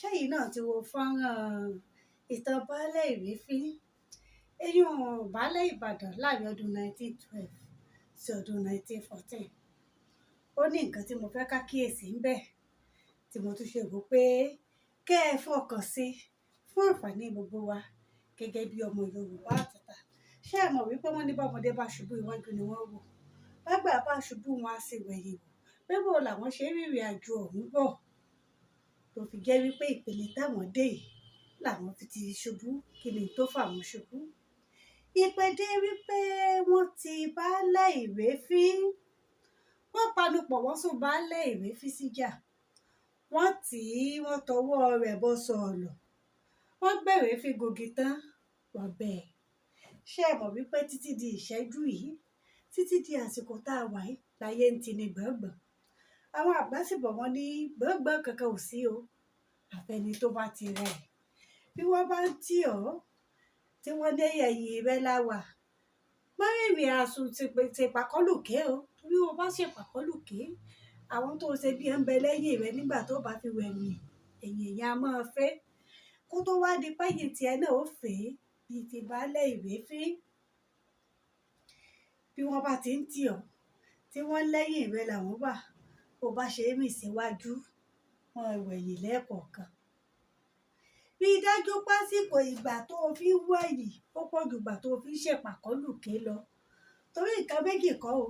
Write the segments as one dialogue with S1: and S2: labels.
S1: Ṣẹ́yìn náà ti wo fọ́nrán ìtàn Baálẹ̀ Ìrèfín, eyín Baálẹ̀ Ìbàdàn láàrin ọdún 1912 sí ọdún 1914. Ó ní nǹkan tí mo fẹ́ ká kíyèsí ń bẹ̀ tí mo tún ṣe wò pé kẹ́ ẹ fọkàn sí fún àǹfààní gbogbo wa gẹ́gẹ́ bí ọmọ Yorùbá àtàtà. Ṣé ẹ mọ̀ wípé wọ́n ní bọ́mọdé bá ṣubú, iwájú ni wọ́n wò, bágbà bá ṣubú, wọn á sì wẹ̀yìn wò pé bó làwọn ṣe rìnrìn àjò ọ̀hún bọ̀ tó fi jẹ́ wípé ìpele táwọn dé yìí làwọn fi ti ṣubú. Kí ni tó fà wọ́n ṣubú? Ìpèdè wípé wọ́n ti Baálẹ̀ Ìrèfín, wọ́n panupọ̀, wọ́n sún Baálẹ̀ Ìrèfín síjà, wọ́n tì í, wọ́n tọwọ́ rẹ̀ bọ́ sọ̀ọ̀lọ̀, wọ́n gbẹ̀rẹ̀ fi gògì tán, wọ́n bẹ́ẹ̀. Ṣé ẹ mọ̀ wípé títí di ìṣẹ́jú yìí, títí di àsìkò tá a wà yìí, láyé ń tini gbọ̀ngbọ̀n? Àwọn àgbà sì bọ̀, wọ́n ní gbọ̀ngbọ̀n kankan ò sí o, àfẹni tó bá ti rẹ̀. Bí wọ́n bá ń tì ọ́, tí wọ́n ní ẹ̀yìn rẹ láwà, má rìnrìn àsùn tìpàkọ́lùké o, torí o bá ṣèpàkọ́lùké, àwọn tó ṣe bí ẹ ń bẹ lẹ́yìn rẹ, nígbà tó bá fi wẹ̀yìn, ẹ̀yìn èèyàn á máa fẹ́ kó tó wá di pẹ́yìn tiẹ̀ náà ó fẹ́ bíi ti Baálẹ̀ Ìrèfín. Bí wọ́n bá ti ń tì ọ́, tí wọ́n lẹ́yìn rẹ làwọn wà, bó bá ṣe é rìn síwájú, wọ́n wẹ̀yìn lẹ́ẹ̀kọ̀ọ̀kan. Rí i dájú pásìkò ìgbà tó o fi ń wẹ̀yìn ó pọ̀ jù ìgbà tó o fi ń ṣèpàkọ́lùké lọ, torí nǹkan méjì kọ́ o,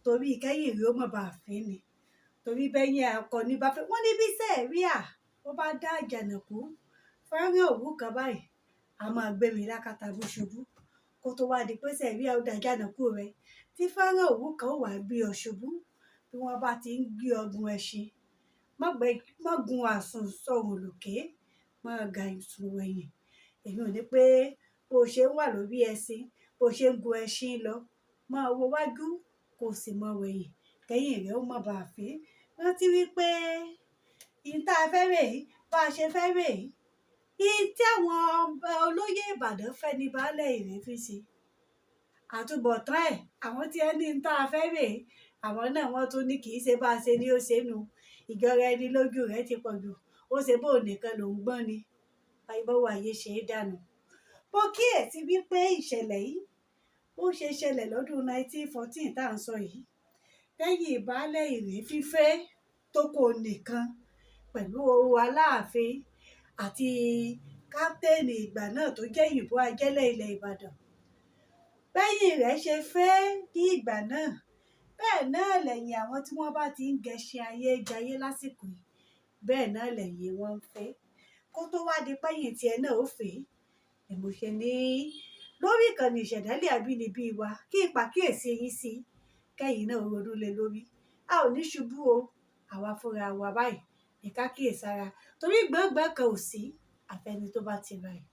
S1: torí kẹ́yìn rí ó mọ̀ bá a fín ni, torí bẹ́yìn akọni bá fẹ́ wọ́n ní bí sẹ́ẹ̀ríà ó bá dá àjànàkú fẹ́ràn òwú kan báyìí, a máa gbé mi lákàtà bó ṣubú. Kó tó wá di pé sẹ́ẹ̀ríà ó dá àjànàkú rẹ tí fẹ́ràn òwú kan ó wàá gbé ọ ṣubú. Bí wọ́n bá ti ń gbé ọgùn ẹṣin, má gun àsùn sọ̀rùn lòkè, má ga ìsùn wẹ̀yìn. Èmi ò ní pé bó ṣe ń wà lórí ẹṣin, bó ṣe ń gun ẹṣin lọ, máa wo wájú kó sì máa wẹ̀yìn kẹ́yìn rẹ̀ ó má bàa fín. Rántí wípé ìyí tá a fẹ́ rèé, bá a ṣe fẹ́ rèé, ìyí tí àwọn olóyè Ìbàdàn fẹ́ ní Baálẹ̀ Ìrèfín ṣe. Àtúbọ̀tán ẹ̀, àwọn tí ẹ ní tá a fẹ́ rèé, àwọn náà wọ́n tún ní kì í ṣe bá a ṣe ní ó ṣe nu, ìjọra ẹni lójú rẹ̀ ti pọ̀ jù, ó ṣe bó nìkan ló ń gbọ́n ni báwo ayé ṣe é dànù. Mo kíyèsí wípé ìṣẹ̀lẹ̀ yìí, ó ṣe ṣẹlẹ̀ lọ́dún 1914 tá à ń sọ yìí, lẹ́yìn Baálẹ̀ Ìrèfín fẹ́ tó kó nìkan pẹ̀lú Aláàfin àti káptéènì ìgbà náà tó jẹ́ òyìnbó ajẹ́lẹ̀ ilẹ̀ Ìbàdàn. Bẹ́yìn rẹ̀ ṣe fẹ́ ní ìgbà náà, bẹ́ẹ̀ náà lẹ́yìn àwọn tí wọ́n bá ti ń gẹṣin ayé jayé lásìkò yìí, bẹ́ẹ̀ náà lẹ́yìn wọn ń fẹ́ kó tó wá di pẹ́yìn tiẹ̀ náà ó fẹ́. Ni mo ṣe ní lórí ìkànnì ìṣẹ̀dálẹ̀ àbínibí wa kí n pàkíyèsí yín sí, kẹ́yìn náà ronú lé lórí. A ò ní ṣubú o. Àwa fúnra wa báyìí ní ká kíyèsára, torí gbọ̀ngbọ̀n kan ò sí, àfẹni tó bá ti ra ẹ̀.